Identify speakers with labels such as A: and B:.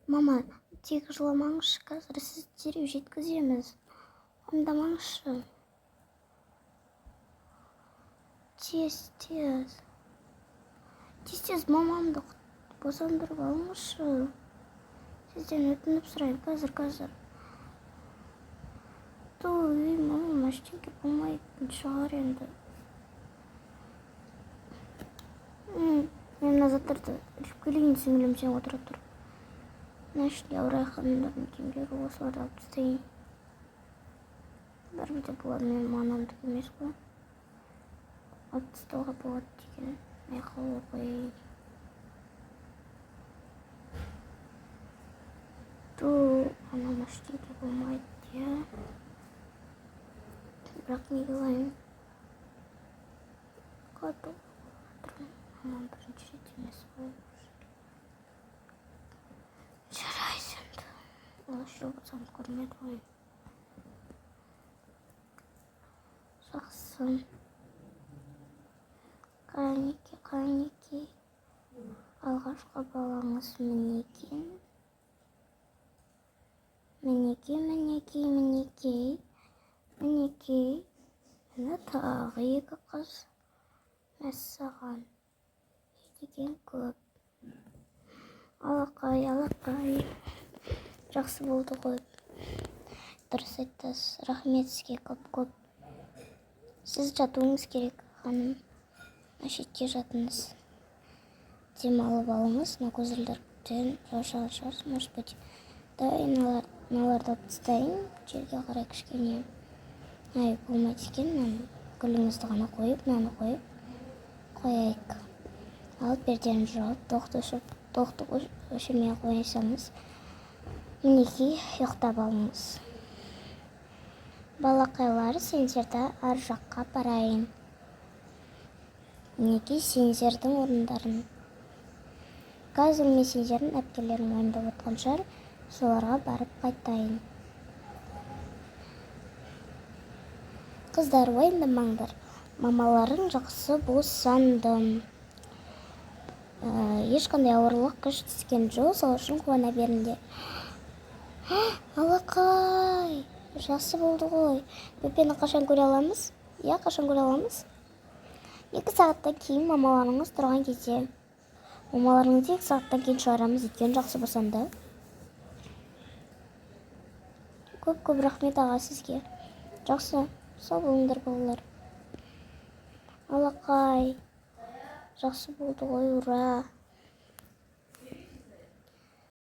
A: Мама, тек жыламаңызшы, қазір сізді дереу жеткіземіз. Уайымдамаңызшы. Тез, тез. Тез, тез мамамды босандырып алыңызшы. Сізден өтініп сұраймын, қазір, қазір. Той, мамам ештеңе болмайтын шығар енді. Мен мына заттарды іліп келейін, сіңілім, сен отыра тұр. Мына ішінде Аурай ханымдардың киімдері, осыларды алып тастайын. Бәрібір де бұлар менің анамдікі емес қой. Алып тастауға болады деген айқайлай қояйын. Ту, анам ештеңе болмайды, иә. Бірақ не қылайын? Қатты отырмын. Мамам бірінші рет емес қой. Жарайды енді. Ол еще босанып көрмеді ғой. Жақсы. Қанеки, қанеки. Алғашқы балаңыз мінеки. Мінекей, мінекей, мінекей. Мінекей. Міне тағы екі қыз. Мәссаған. Деген көп. Алақай, алақай. Жақсы болды ғой. Дұрыс айтасыз. Рахмет сізге көп-көп. Сіз жатуыңыз керек, ханым. Мына шетке жатыңыз. Демалып алыңыз. Мына көзілдіріктен шаршаған шығарсыз, может быть. Давай мыналарды алып тастайын. Жерге қарай кішкене. Ай, болмайды екен. Мынаны гүліңізді ғана қойып, мынаны қойып қояйық. Алып пердені жауып, тоқты өшіріп, тоқты өшірмей қойсаңыз, мінекей, ұйықтап алыңыз. Балақайлар, сендерді ар жаққа апарайын. Мінекей, сендердің орындарың. Қазір мен сендердің әпкелерің уайымдап отқан шығар, соларға барып қайтайын. Қыздар, уайымдамаңдар. Мамаларың жақсы босанды. Ешқандай ауырлық күш түскен жоқ, сол үшін қуана беріңдер. Алақай, жақсы болды ғой. Бөпені қашан көре аламыз? Иә, қашан көре аламыз? 2 сағаттан кейін, мамаларыңыз тұрған кезде. Мамаларыңызды 2 сағаттан кейін шығарамыз, өйткені жақсы босанды. Көп-көп рахмет аға сізге. Жақсы, сау болыңдар балалар. Алақай, жақсы болды ғой, ура.